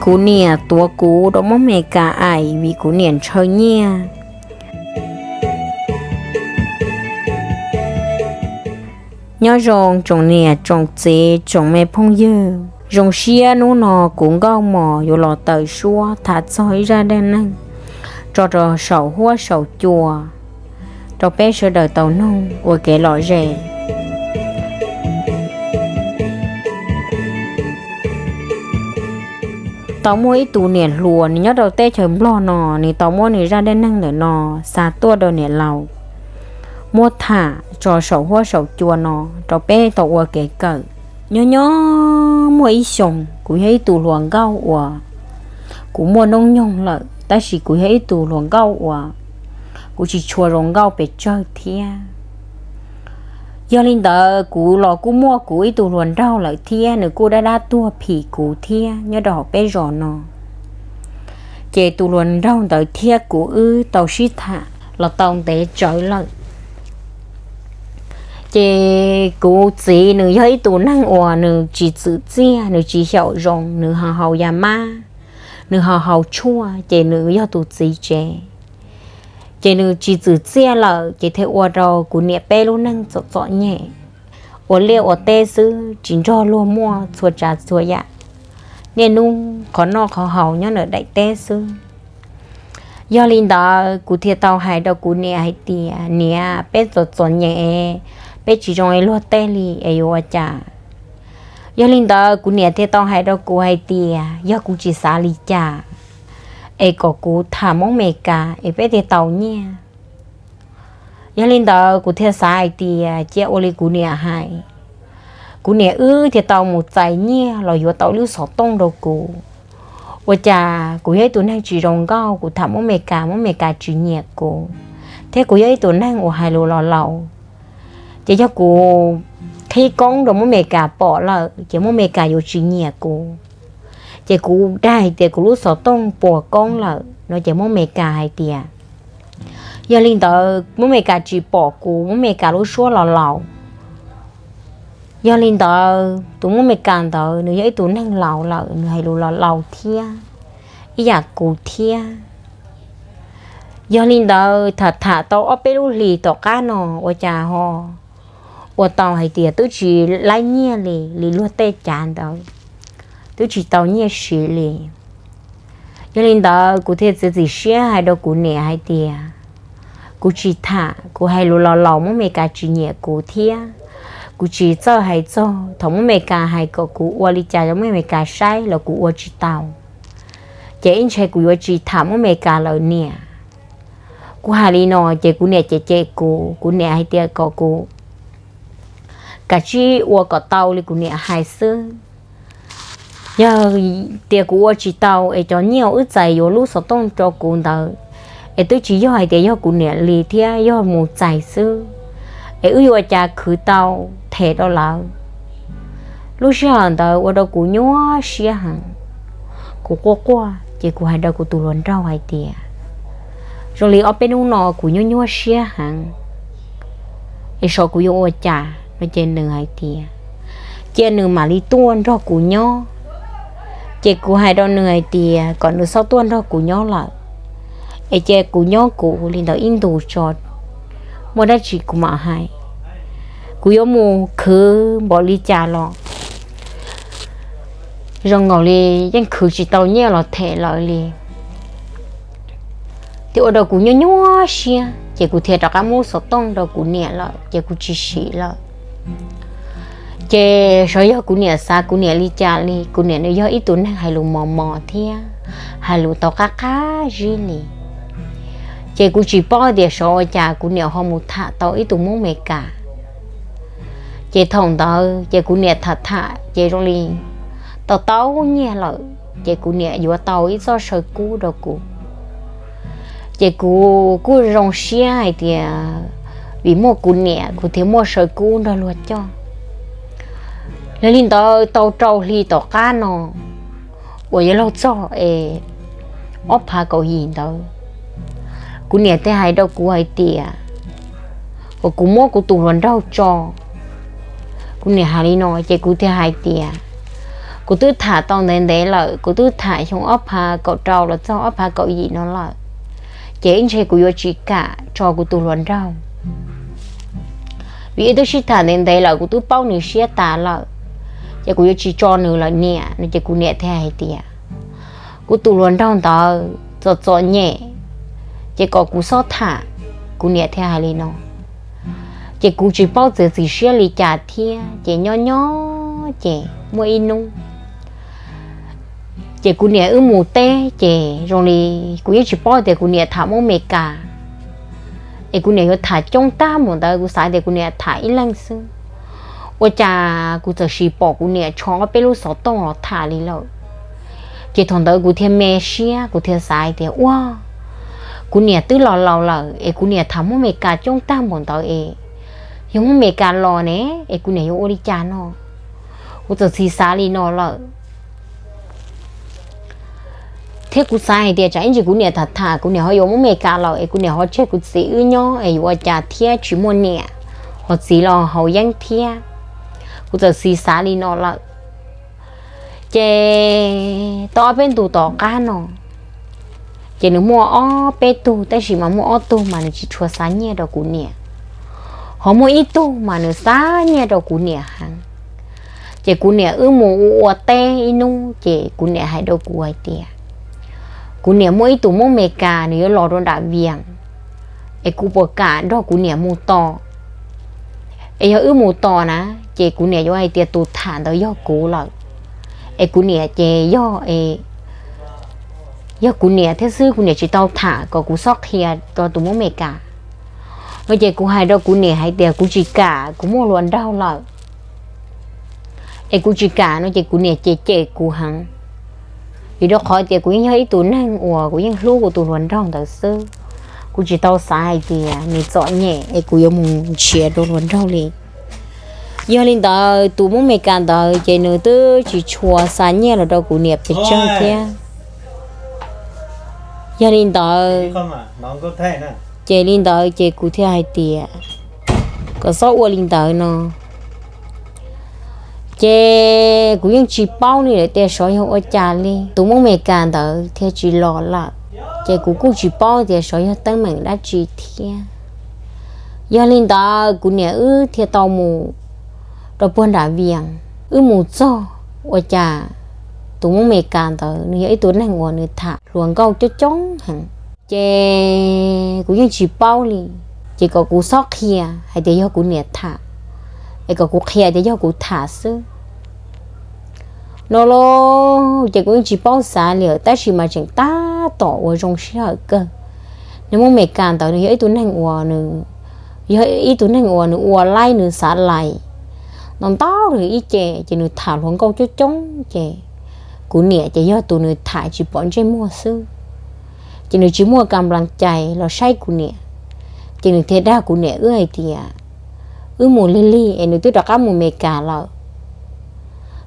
Kuv niam tuav kuv rau Mab Mes Kas aim vim kuv niam ntshaw nyiaj. Nyob zoo tsoom niam tsoom txiv tsoom me phooj ywg, zoo siab hnub no kuv Nkauj Mos yuav los tawm suab tham txog ib zaj dab neeg tso rau saum huab saum cua rau peb sawv daws tau mloog ua kev lom zem. Tau muaj ib tug niam hluas nws nyob rau teb chaws Nplog no, nws tau muab nws zaj dab neeg ntawm no xa tuaj rau niam laus muab tham tso saum huab saum cua no rau peb tau ua kev kawm. Nyob nyob muaj ib xyoos, kuv yog ib tug hluas nkauj uas kuv muaj noob nyoog lawm, tab sis kuv yog ib tug hluas nkauj uas kuv tsis tshua zoo nkauj pes tsawg thiab. Yog li ntawd kuv los kuj muaj kuv ib tug hluas nraug lawm thiab, nws kuj dab dab tuag phim kuv thiab nyob rau hauv peb zos no. Ces tus hluas nraug ntawd thiab kuv wb tau sib tham los tau ntev tsawv lawm. Ces kuv txiv nws yog ib tus neeg uas nws tsis txwm txiaj, nws tsis xyaum zoo, nws ho haus ya mab, nws ho haus tshuaj, ces nws yog tus txiv tsev. Ces nws tsis txwm txiaj lawm, ces thiaj ua rau kuv niam peb lub neej txom txom nyem, ua liaj ua teb xwb, tsis nrog luag muaj txhua tsav txhua yam, niaj hnub qhov noj qhov haus nyob ntawm daim teb xwb. Yog li ntawd kuv thiaj tau hais rau kuv niam hais tias, niam, peb txom txom nyem, peb tsis zoo li luag tej li es yuav ua cas? Yog li ntawd kuv niam thiaj tau hais rau kuv hais tias yog kuv tsis xav li cas, es kom kuv tham Hmoob Amelikas es peb thiaj tau nyiaj. Yog li ntawd kuv thiaj xav hais tias cia ua li kuv niam hais, kuv niam wb thiaj tau mus txais nyiaj los yuav tau lub xov tooj rau kuv. Ua cas kuv yog ib tug neeg tsis zoo nkauj, kuv tham Hmoob Amelikas, Hmoob Amelikas tsis nyiam kuv, thiab kuv yog ib tug neeg uas hais lus laus laus, ces yog kuv qhib koob rau Hmoob Amelikas pom lawm ces Hmoob Amelikas yuav tsis nyiam kuv. Ces kuv dag hais tias kuv lub xov tooj puas koob lawm no ces Hmoob Amelikas hais tias, yog li ntawd Hmoob Amelikas tsis pom kuv, Hmoob Amelikas lub suab laus laus. Yog li ntawd tus Hmoob Amelikas ntawd nws yog ib tug neeg laus lawm, nws hais lus laus laus thiab, ib yam kuv thiab. Yog li ntawd tham tham tau ob peb lub hlis tom qab no ua cas ho ua tau hais tias twb tsis laib nyiaj li, li luag tej cav ntawd, twb tsis tau nyiaj siv li. Yog li ntawd kuv thiaj txiav txim siab hais rau kuv niam hais tias, kuv tsis tham, kuv hais lus laus laus Hmoob Amelikas tsis nyiam kuv thiab. Kuv tsis txawj hais txog, thaum Hmoob Amelikas hais kom kuv ua li cas rau Hmoob Amelikas saib los kuv ua tsis tau. Ces ib ntshe kuv yuav tsis tham Hmoob Amelikas lawm niam. Kuv hais li no ces kuv niam cem cem kuv, kuv niam hais tias kom kuv kav tsij ua kom tau li kuv niam hais xwb. Yog tias kuv ua tsis tau es cov nyiaj uas wb txais yuav lub xov tooj rau kuv ntawd, es twb tsis yog hais tias yog kuv niam li thiab, yog mus txais xwb, es wb yuav ua cas khwv tau them rau lawv. Lub sij hawm ntawd ua rau kuv nyuaj siab heev, kuv quaj quaj ces kuv hais rau kuv tus hluas nraug hais tias, zoo li ob peb hnub no kuv nyuaj nyuaj siab heev, es saib kuv yuav ua cas no ces nws hais tias, cia nws mam li tuaj nrog kuv nyob. Ces kuv hais rau nws hais tias kom nws txhob tuaj nrog kuv nyob lawm, es cia kuv nyob kuv li ntawd ib ntus tso, muaj dab tsi kuv mam hais. Kuv yuav mus khwv npaum li cas los zoo nkaus li yeej khwv tsis tau nyiaj los them lawv li. Thiaj ua rau kuv nyuaj nyuaj siab ces kuv thiaj rov qab muab xov tooj rau kuv niam lawm ces kuv tsis siv lawm. Ces xyov yog kuv niam xav kuv niam li cas li, kuv niam nws yog ib tug neeg hais lus mos mos thiab hais lus tau qab qab zib li. Ces kuv tsis paub tias xyov ua cas kuv niam ho mus tham tau ib tug Hmoob Amelikas. Ces thaum ntawd ces kuv niam tham tham ces zoo li tau tau nyiaj lawm, ces kuv niam yuav tau ib txoj saw kub rau kuv. Ces kuv kuj zoo siab hais tias vim muaj kuv niam kuv thiaj muaj saw kub nrog luag coj. Yog li ntawd tau rau hli tom qab no uas yuav luag txog es ob phav kaum yim ntawd, kuv niam thiaj hais rau kuv hais tias kom kuv muab kuv tus hluas nraug tso. Kuv niam hais li no ces kuv thiaj hais tias, Kuv twb tham tau ntev ntev lawm, kuv twb tham xyoo ob phav kaum rau los txog ob phav kaum yim no lawm, ces ib ntshe kuv yuav tsis kam tso kuv tus hluas nraug, vim wb twb sib tham ntev ntev lawm, kuv twb paub nws siab tas lawm, ces kuv yuav tsis tso nws lawm niam no. Ces kuv niam thiaj hais tias, kuv tus hluas nraug ntawd txom txom nyem, ces kom kuv xob tham. Kuv niam thiaj hais li no, ces kuv tsis paub txiav txim siab li cas thiab, ces nyob nyob ces muaj ib hnub ces kuv niam wb mus teb, ces zoo li kuv yeej tsis paub tias kuv niam tham Hmoob Meskas, es kuv niam yuav tham coob tag npaum ntawd, kuv xav tias kuv niam tham ib leeg xwb. Ua cas kuv txawm sim pom kuv niam tsho ob peb lub xov tooj los tham li lawm. Ces thaum ntawd kuv thiaj me siab, kuv thiaj xav hais tias, ua, kuv niam twb los laus lawm es kuv niam tham Hmoob Meskas coob tag npaum ntawd es, yog Hmoob Meskas los ne, es kuv niam yuav ua li cas no? Kuv txawm txis xav li no lawm, thiab kuv xav hais tias tsam ib ntsis kuv niam tham tham kuv niam ho yuav Hmoob Meskas lawm es kuv niam ho tseg kuv txiv wb nyob es yuav ua cas thiab, tsis muaj niam ho txiv los haus yeeb thiab. Kuv txawm txis xav li no lawm. Ces tau ob peb ntu tom qab no, ces nws muaj ob peb tug, tab sis mas muaj ob tug mas nws tsis tshua xa nyiaj rau kuv niam, ho muaj ib tug mas nws xa nyiaj rau kuv niam heev. Ces kuv niam wb mus ua ua teb ib hnub, ces kuv niam hais rau kuv hais tias, kuv niam muaj ib tus Hmoob Meskas nws yuav los rau nram Vias, es kuv puas kam nrog kuv niam mus tos? Es yog wb mus tos na, ces kuv niam yuav hais tias tus tham ntawd yog kuv lawm, es kuv niam ces yog, yog kuv niam thiab xwb, kuv niam tsis tau tham, kom kuv xob qhia rau tus Hmoob Meskas no. Ces kuv hais rau kuv niam hais tias kuv tsis kam, kuv muaj hluas nraug lawm, es kuv tsis kam no. Ces kuv niam ces cem kuv heev, vim rau qhov tias kuv yeej yog ib tug neeg uas kuv yeej hlub kuv tus hluas nraug ntawd xwb. Kuv tsis tau xav hais tias nws txom nyem es kuv yuav mus nrhiav rau hluas nraug li. Yog li ntawd tus Hmoob Meskas ntawd ces nws twb tsis tshua xa nyiaj los rau kuv niam pes tsawg thiab. Yog li ntawd, ces li ntawd ces kuv thiaj hais tias kom xob ua li ntawd no. Ces kuv yeej tsis paub li lawm tias xyov yog ua cas li tus Hmoob Meskas ntawd thiaj tsis los lawm. Ces kuv kuj tsis paub tias xyov yog teeb meem dab tsi thiab. Yog li ntawd kuv niam wb thiaj tau mus rau puag nram Vias. Wb mus txog ua cas tus Hmoob Meskas ntawd nws yog ib tug neeg uas nws tham hluas nkauj coob coob heev. Ces kuv yeej tsis paub li, ces kom kuv xob qhia hais tias yog kuv niam tham, es kom kuv qhia tias yog kuv tham xwb no los. Ces kuv yeej tsis paub xav li lawm, tab sis mas tseem tab tom ua zoo sij hawm kawg. Nws Hmoob Meskas ntawd nws yog ib tug neeg uas nws, yog ib tug neeg uas nws ua laib, nws xav lais no ntau nws ib ce, ces nws tham hluas nkauj coob coob, ces kuv niam ces yog tus nws tham tsis pom ntsej muag xwb. Ces nws tsis muaj kas nplas cais los saib kuv niam, ces nws thiaj dag kuv niam wb hais tias wb mus lig lig es nws twb rov qab mus Meskas lawm.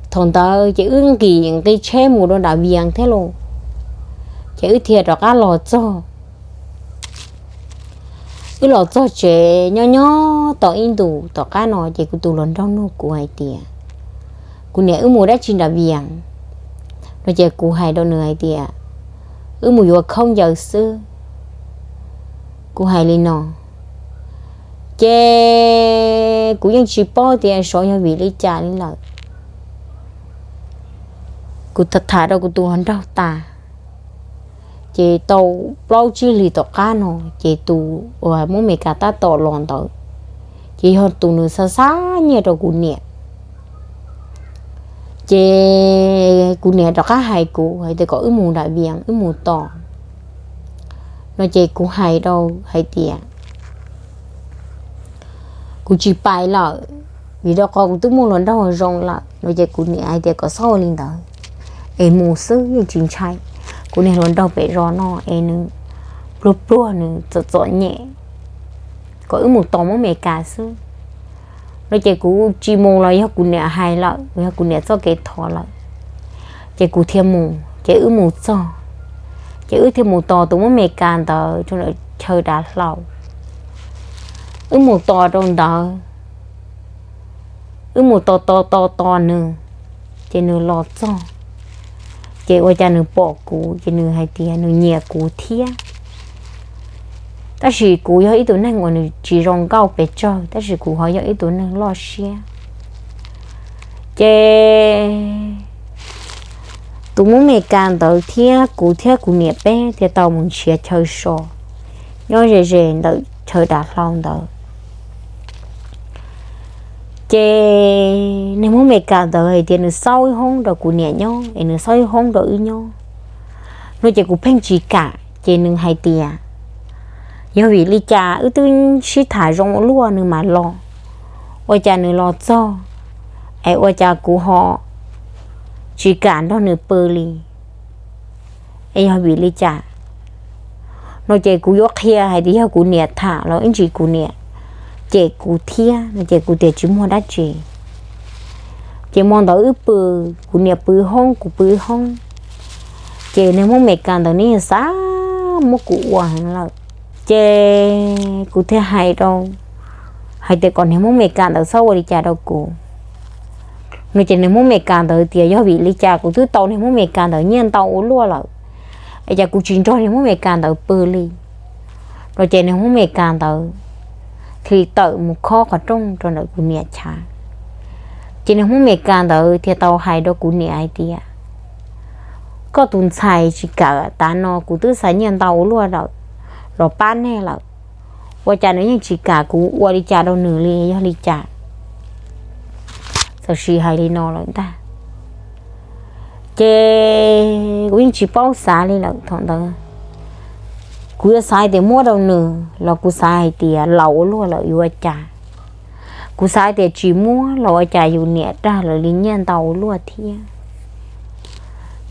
Thaum ntawd ces wb nqis nqi tsheb mus rau nram Vias thiab lauj, ces wb thiaj rov qab los txog. Wb los txog tsev nyob nyob tau ib ntus tom qab no ces kuv tus hluas nraug nug kuv hais tias, kuv niam, wb mus dab tsi nram Vias no? Ces kuv hais rau nws hais tias wb mus yuav khaub ncaws xwb. Kuv hais li no, ces kuv yeej tsis paub tias xyov yog vim li cas li lawm. Kuv tham rau kuv tus hluas nraug tas, ces tau plaub tsib hlis tom qab no, ces tus uas Hmoob Meskas tab tom los ntawd, ces yog tus nws xa xa nyiaj rau kuv niam. Ces kuv niam rov qab hais kuv hais tias kom wb mus nram Vias wb mus tos no. Ces kuv hais rau hais tias kuv tsis pais lawm, vim rau qhov kuv twb muaj hluas nraug zoo lawm no. Ces kuv niam hais tias kom txhob ua li ntawd, es mus xwb yeej tsis ntshai. Kuv niag hluas nraug pem zos no es nws pluag pluag, nws txom txom nyem, kom wb mus tos Hmoob Meskas xwb no. Ces kuv tsis mus los yog kuv niam hais lawm, yog kuv niam txoj kev thov lawm, ces kuv thiaj mus. Ces wb mus txog, ces wb thiaj mus tos tus Hmoob Meskas ntawd rau ntawm chaw dav hlau. Wb mus tos rau ntawd, wb mus tos tos tos tos nws, ces nws los txog, ces ua cas nws pom kuv ces nws hais tias nws nyiam kuv thiab. Tab sis kuv yog ib tug neeg uas nws tsis zoo nkauj pes tsawg, tab sis kuv ho yog ib tug neeg loj siab. Ces tus Hmoob Meskas ntawd thiab kuv thiab kuv niam peb thiaj tau mus nrhiav chaw so nyob ze ze ntawm chaw dav hlau ntawd. Ces niag Hmoob Meskas ntawd hais tias nws xauj ib hoob rau kuv niam nyob es nws xauj ib hoob rau wb nyob no ces kuv pheej tsis kam, ces nws hais tias yog vim li cas wb twb sib tham zoo ua luaj nws mam los, ua cas nws los txog es ua cas kuv ho tsis kam nrog nws pw li, es yog vim li cas no ces kuv yuav qhia hais tias yog kuv niam tham los ib ntsis kuv niam cem kuv thiab no ces kuv tias tsis muaj dab tsi. Ces hmo ntawd wb pw, kuv niam pw hoob kuv pw hoob, ces niag Hmoob Meskas ntawd nws xav muab kuv ua heev lawm. Ces kuv thiaj hais rau, hais tias kom niag Hmoob Meskas ntawd txhob ua li cas rau kuv no ces niag Hmoob Meskas ntawd tias yog vim li cas kuv twb tau niag Hmoob Meskas ntawd nyiaj ntau ua luaj lawm, es cas kuv tsis nrog niag Hmoob Meskas ntawd pw li no ces niag Hmoob Meskas ntawd thiaj tawm mus khob qhov rooj rau ntawm kuv niam chav. Ces niag Hmoob Meskas ntawd thiaj tau hais rau kuv niam hais tias koj tus ntxhais tsis kam, tav no kuv twb xa nyiaj ntau ua luaj lawm los pab nej lawm, ua cas nws yeej tsis kam kuv ua li cas rau nws li, yog li cas? Txawm sis hais li no lawm ntag. Ces kuv yeej tsis paub xav li lawm thaum ntawd. Kuv yuav xav hais tias muab rau nws los kuv xav hais tias laus ua luaj lawm yuav ua cas. Kuv xav hais tias tsis muab los ua cas yus niam rag lawv li nyiaj ntau ua luaj thiab.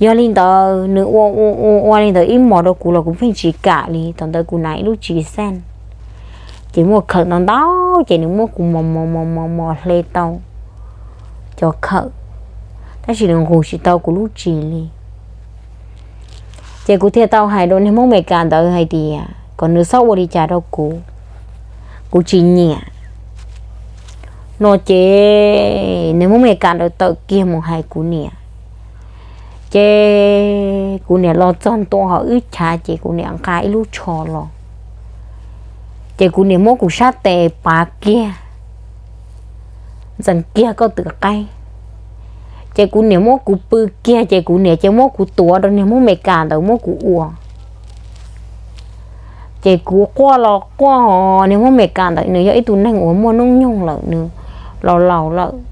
Yog li ntawd nws ua ua ua ua li ntawd ib hmos rau kuv los kuv pheej tsis kam li. Thaum ntawd kuv hnav ib lub tsis xeej, ces muaj khawm ntau ntau, ces nws muab kuv mos mos mos mos mos hle tau cov khawm, tab sis nws nqus tsis tau kuv lub tsis li. Ces kuv thiaj tau hais rau niag Hmoob Meskas ntawd hais tias kom nws txhob ua li cas rau kuv, kuv tsis nyiam no ces niag Hmoob Meskas ntawd tawm kiag mus hais kuv niam. Ces kuv niam los txog ntua hauv wb chav ces kuv niam nqa ib lub tsho los, ces kuv niam muab kuv sab tes pav kiag, ntxeev kiag koj twm qaib, ces kuv niam muab kuv pw kiag ces kuv niam ces muab kuv tuav rau niag Hmoob Meskas ntawd muab kuv ua. Ces kuv quaj los quaj, niag Hmoob Meskas ntawd nws yog ib tug neeg uas muaj hnub nyoog lawm, nws laus laus lawm.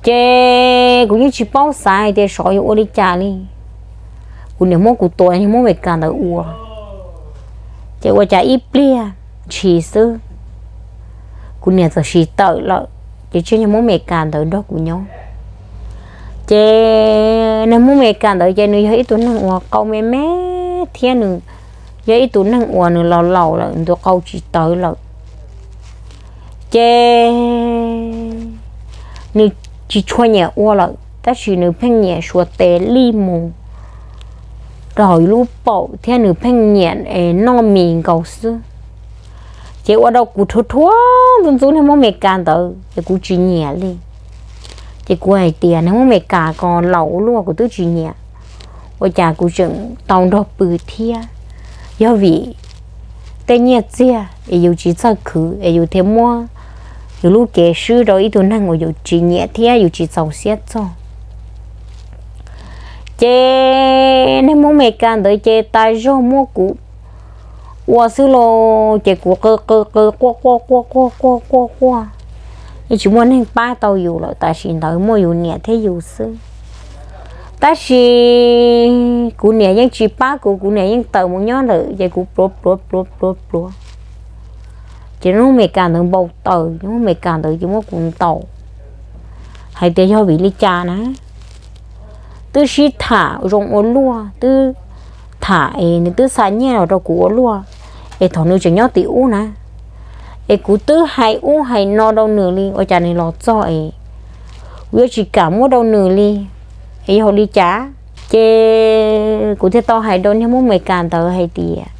Ces kuv yeej tsis paub xav hais tias xyov yuav ua li cas li. Kuv niam muab kuv tuav niag Hmoob Meskas ntawd ua, ces ua cas ib pliag ntshis xwb, kuv niam txawm sis tawm lawm, ces tseg niag Hmoob Meskas ntawd nrog kuv nyob. Ces niag Hmoob Meskas ntawd ces nws yog ib tug neeg uas qau me me thiab nws yog ib tug neeg uas nws laus laus lawm, nws tus qau tsis tawv lawm. Ces nws tsis tshua nyiam ua lawm, tab sis nws pheej nyiam xuas tes lij mus rau hauv yus lub paum thiab nws pheej nyiam noj mis nkaus xwb. Ces ua rau kuv rhuav rhuav ntxub ntxub niag Hmoob Meskas ntawd ces kuv tsis nyiam li. Ces kuv hais tias niag Hmoob Meskas ko laus ua luaj kuv twb tsis nyiam, ua cas kuv tseem tau nrog pw thiab? Yog vim tej nyiaj txiag es yus tsis txawj khwv es yus thiaj muab yus lub cev swb rau ib tug neeg uas yus tsis nyiam thiab yus tsis txaus siab txog. Ces niag Hmoob Meskas ntawd ces tas zog muab kuv ua xwb los ces kuv qw qw qw quaj quaj quaj quaj quaj quaj quaj, yeej tsis muaj neeg pab tau yus lawm, tam sim ntawd muaj yus niam thiab yus xwb. Tab sis kuv niam yeej tsis pab kuv, kuv niam yeej tawm mus nyob ntawm ces kuv pluav pluav pluav pluav pluav. Ces niag Hmoob Meskas ntawd npau taws, niag Hmoob Meskas ntawd ces muab kuv ntaus hais tias yog vim li cas na, twb sib tham zoo ua luaj, twb tham es nws twb xa nyiaj los rau kuv ua luaj, es thaum nws tseem nyob tim ub na, es kuv twb hais ub hais no rau nws li, ua cas nws los txog es kuv yuav tsis kam muab rau nws li, es yog li cas? Ces kuv thiaj tau hais rau niag Hmoob Meskas ntawd hais tias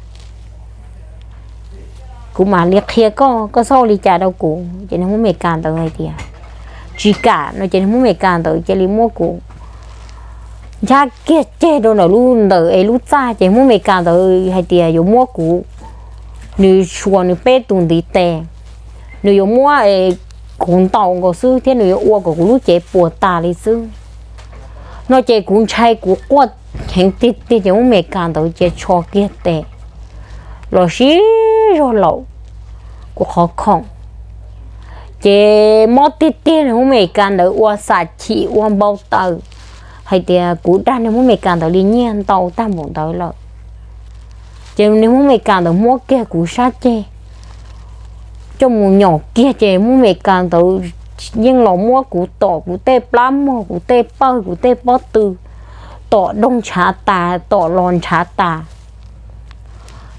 kuv mam li qhia koj, koj txhob ua li cas rau kuv. Ces niag Hmoob Meskas ntawd hais tias tsis kam no ces niag Hmoob Amelikas ntawd cia li muab kuv nchab kiag ceg rau ntawm lub ntawm es lub txaj ces Hmoob Amelikas ntawd hais tias yuav muab kuv, nws suas nws peb tus ntiv tes, nws yuav muab kuv ntaus nkaus xwb thiab nws yuav ua kom kuv lub cev puas tas li xwb no ces kuv ntshai kuv quaj heev tiag tiag ces Hmoob Amelikas ntawd cia tsho kiag tes los sib zog laum kuv qhov khoom. Ces mob tiag tiag niag Hmoob Amelikas ntawd ua xam chim ua npau taws hais tias kuv dag niag Hmoob Amelikas ntawd li nyiaj ntau tag npaum ntawd lawm. Ces niag Hmoob Amelikas ntawd muab kiag kuv sab ceg coj mus nyom kiag ces Hmoob Amelikas ntawd yeej los muab kuv tom kuv tej plab mog, kuv tej pawg, kuv tej pob tw, tom doog ntshav tas, tom los ntshav tas.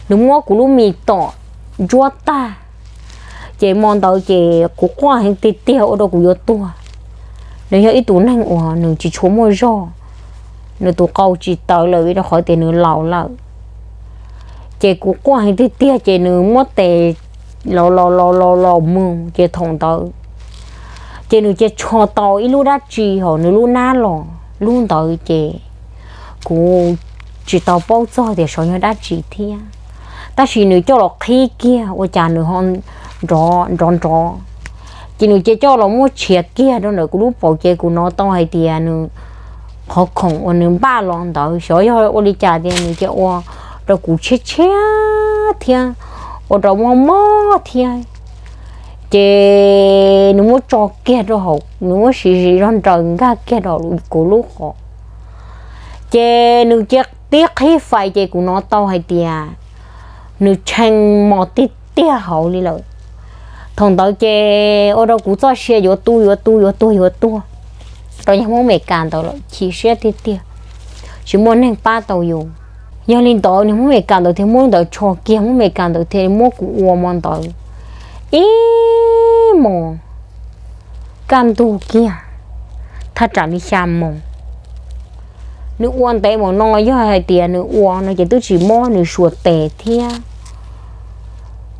Nws muab kuv lub mis tom ntsuab tag. Ces hmo ntawd ces kuv quaj heev tiag tiag ua rau kuv yuav tuag. Nws yog ib tus neeg uas nws tsis tshua muaj zog, nws tus qau tsis tawv lawm vim rau qhov tias nws laus lawm. Ces kuv quaj heev tiag tiag ces nws muab tes los los los los los mus ces thaum ntawd ces nws cia tsho tau ib lub dab tsi hauv nws lub nab los lub ntawd ces kuv tsis tau paub txog tias xyov yog dab tsi thiab. Tab sis nws coj los qhib kiag ua cas nws ho nrov nrov nrov, ces nws cia coj los muab tshiav kiag rau ntawm kuv lub paum ces kuv hnov tau hais tias nws qhov khoom uas nws npaj los ntawd xyov yog ua li cas tias nws cia ua rau kuv tshiab tshiab thiab ua rau mob mob thiab. Ces nws muab tso kiag rau hauv, nws muab siv zis zog nraws nkag kiag rau kuv lub qhov. Ces nws cia tib qhib fais ces kuv hnov tau hais tias nws tshee mos tiag tiag hauv li lawm. Thaum ntawd ces ua rau kuv txoj sia yuav tu yuav tu yuav tuag yuav tuag rau niag Hmoob Amelikas ntawd lawm, chim siab tiag tiag, tsis muaj neeg pab tau yus. Yog li ntawd niag Hmoob Amelikas ntawd thiaj muab ntawd tsho kiag, Hmoob Amelikas ntawd thiaj muab kuv ua hmo ntawd ib hmos kaj ntug kiag, thaj tsam li xya moos. Nws ua ntev mus no yog hais tias nws ua no ces twb tsis mob, nws suas tes thiab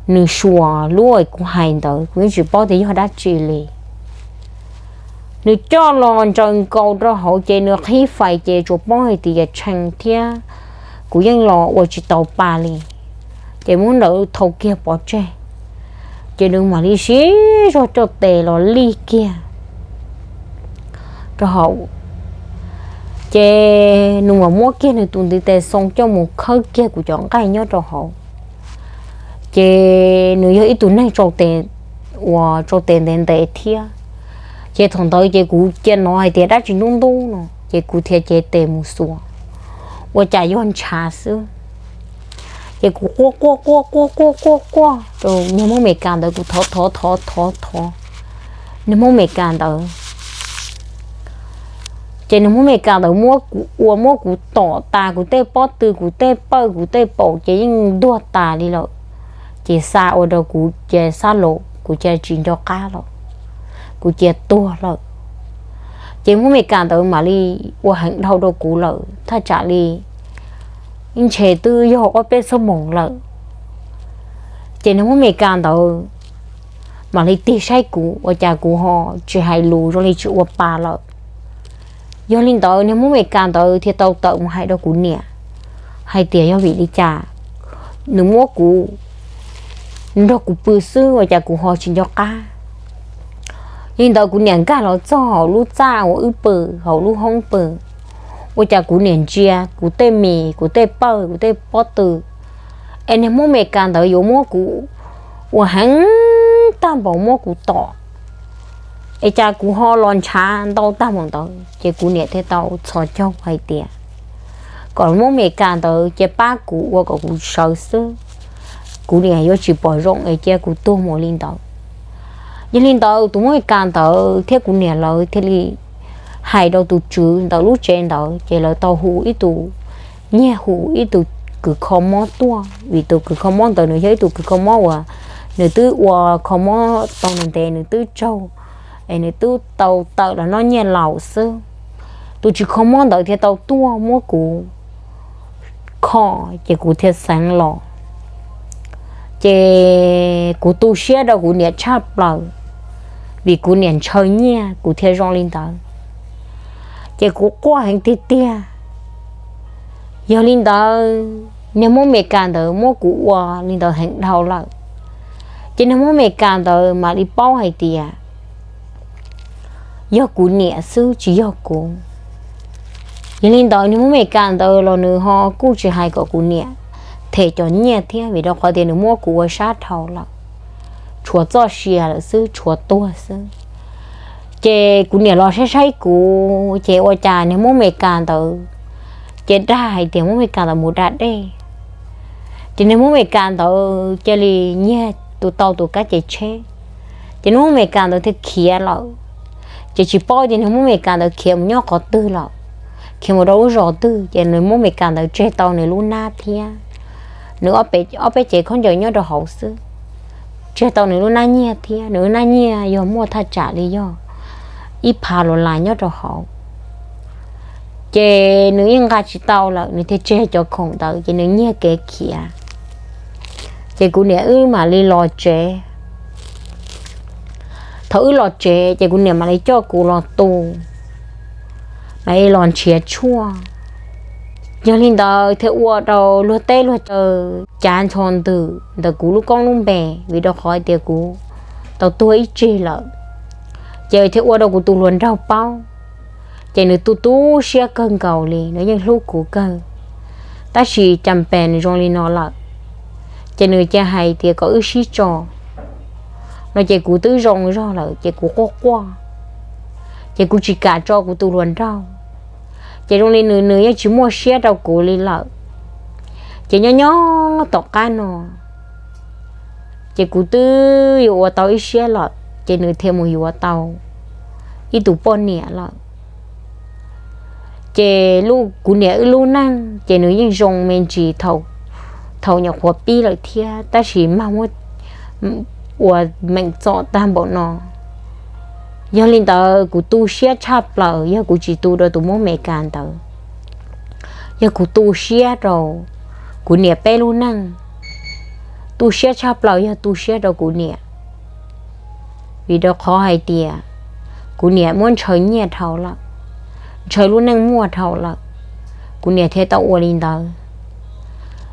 nws suas lub kuv hais ntawd kuv yeej tsis paub tias yog dab tsi li. Nws coj los ntsaws nkaus rau hauv ces nws qhib fais ces tsuas paub hais tias tshee thiab kuv yeej los ua tsis tau pa li. Ces muab ntawd thau kiag pov tseg, ces nws mam li sib zog coj tes los lij kiag rau hauv. Ces nws mam muab kiag nws tus ntiv tes xoo coj mus khawb kiag kuv cov nqaij nyob rau hauv. Ces nws yog ib tug neeg tsau tes, uas tsau tes ntev ntev thiab. Ces thaum ntawd ces kuv cia hnov hais tias dab tsi ntub ntub no ces kuv thiaj cev tes mus xuas, ua cas yog ntshav xwb. Ces kuv quaj quaj quaj quaj quaj quaj quaj rau niag Hmoob Amelikas ntawd, kuv thov thov thov thov thov niag Hmoob Amelikas ntawd. Ces niag Hmoob Amelikas ntawd muab kuv ua, muab kuv tom tas kuv tej pob tw, kuv tej pawj, kuv tej paum ces yeej ntuag tas li lawm. Ces xa ua rau kuv ces xab laus, kuv cia tsis nco qab lawm, kuv cia tuag lawm. Ces Hmoob Amelikas ntawd mam li ua heev dhau rau kuv lawm, thaj tsam li ib ntshe twb yog ob peb xuab moos lawm. Ces niag Hmoob Amelikas ntawd mam li tig saib kuv, ua cas kuv ho tsis hais lus, zoo li tsis ua pa lawm. Yog li ntawd niag Hmoob Amelikas ntawd thiaj tau tawm mus hais rau kuv niam hais tias yog vim li cas nws muab kuv nrog kuv pw xwb ua cas kuv ho tsis nco qab. Yog li ntawd kuv niam nkag los txog hauv lub txaj uas wb pw, hauv lub hoob pw, ua cas kuv niam ntsia kuv tej mis, kuv tej pawj, kuv tej pob tw, es niag Hmoob Amelikas ntawd yuav muab kuv ua heev tag npaum muab kuv tom, es cas kuv ho los ntshav ntau tag npaum ntawd. Ces kuv niam thiaj tau txhos caug hais tias kom Hmoob Amelikas ntawd cia pab kuv ua kom kuv sawv xwb, kuv niam yuav tsis pom zoo es cia kuv tuag mus li ntawd. Yog li ntawd tus Hmoob Amelikas ntawd thiab kuv niam lawv thiaj li hais rau tus tswv ntawm lub tsev ntawd, ces lawv tau hu ib tug, nyiag hu ib tug kws kho mob tuaj, vim tus kws kho mob ntawd nws yog ib tug kws kho mob uas nws twb ua kho mob tau ntev ntev, nws twb tsaug, es nws twb tau tawm los noj nyiaj laus xwb. Tus tswv kho mob ntawd thiaj tau tuaj muab kuv kho, ces kuv thiaj xeev los. Ces kuv tu siab rau kuv niam tshaj plaws. vim kuv niam ntshaw nyiaj kuv thiaj zoo li ntawd. Ces kuv quaj heev tiag tiag. Yog li ntawd niag Hmoob Amelikas ntawd muab kuv ua li ntawd heev dhau lawm, ces niag Hmoob Amelikas ntawd mam li paub hais tias yog kuv niam xwb tsis yog kuv. Yog li ntawd niag Hmoob Amelikas ntawd los nws ho kuj tsis hais kom kuv niam them cov nyiaj thiab, vim rau qhov tias nws muab kuv ua sab dhau lawm, tshuav txoj sia lawm xwb, tshuav tuag xwb. Ces kuv niam los saib saib kuv ces ua cas niag Hmoob Amelikas ntawd, ces dag hais tias Hmoob Amelikas ntawd mus da dej. Ces niag Hmoob Amelikas ntawd cia li nyiag tus, tau tus kab ces tsheb, ces niag Hmoob Amelikas ntawd thiaj khiav lawm. Ces tsis paub tias niag Hmoob Amelikas ntawd khiav mus nyob qhov twg lawm, khiav mus rau lub zos twg, ces niag Hmoob Amelikas ntawd tseg tau nws lub hnab thiab nws ob peb cev khaub ncaws nyob rau hauv xwb, tseg tau nws lub hnab nyiaj thiab. Nws lub hnab nyiaj yog muaj thaj tsam li yog ib phav los las nyob rau hauv. Ces nws yeej nqa tsis tau lawm, nws thiaj tseg cov khoom ntawd ces nws nyiag kev khiav. Ces kuv niam wb mam li los tsev. Thaum wb los tsev ces kuv niam mam li coj kuv los tu, mam li los nrhiav tshuaj. Yog li ntawd thiaj ua rau luag teb luag chaw cav ncho ntws ntawm kuv lub koob lub npe, vim rau qhov tias kuv tau tuag ib tsig lawm. Ces thiaj ua rau kuv tus hluas nraug paub, ces nws tu tu siab kawg nkaus li, nws yeej hlub kuv kawg. Tab sis cas pes nws zoo li no lawm, ces nws cia hais tias kom wb sib tso no ces kuv twb zoo zog lawm ces kuv quaj quaj, ces kuv tsis kam tso kuv tus hluas nraug. Ces zoo li nws, nws yeej tsis muaj siab rau kuv li lawm. Ces nyob nyob tom qab no ces kuv twb yuav ua tau ib siab lawm, ces nws thiaj mus yuav tau ib tus poj niam lawm. Ces kuv niam wb lub neej ces nws yeej zoo me ntsis thaum nyuam qhuav pib lawm thiab, tab sis mag muab ua meem txom tag npaum no. Yog li ntawd kuv tu siab tshaj plaws yog kuv tsis tu rau tus Hmoob Amelikas ntawd, yog kuv tu siab rau kuv niam peb lub neej. Tu siab tshaj plaws yog tu siab rau kuv niam, vim rau qhov hais tias kuv niam muab ntshaw nyiaj dhau lawm, ntshaw lub neej muaj dhau lawm, kuv niam thiaj tau ua li ntawd.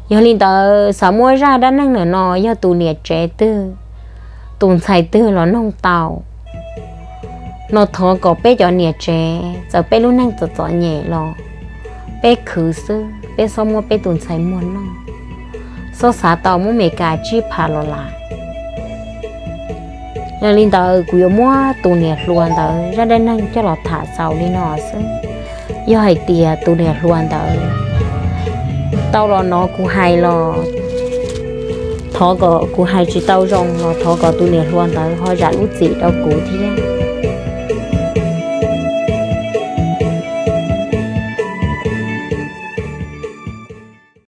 Yog li ntawd xav muab zaj dab neeg ntawm no yog tus niam tsev twg, tus ntxhais twg los noog tau no, thov kom peb cov niam tsev txawm peb lub neej txom txom nyem los peb khwv xwb, peb txhob muab peb tus ntxhais muag noj, txhob xav tau muab Amelikas tsib phav los las. Yog li ntawd kuv yuav muab tus niam hluas ntawd zaj dab neeg coj los tham xaus li no xwb. Yog hais tias tus niam hluas ntawd tau los hnov kuv hais los thov kom, kuv hais tsis tau zoo los thov kom tus niam hluas ntawd ho zam lub txim rau kuv thiab.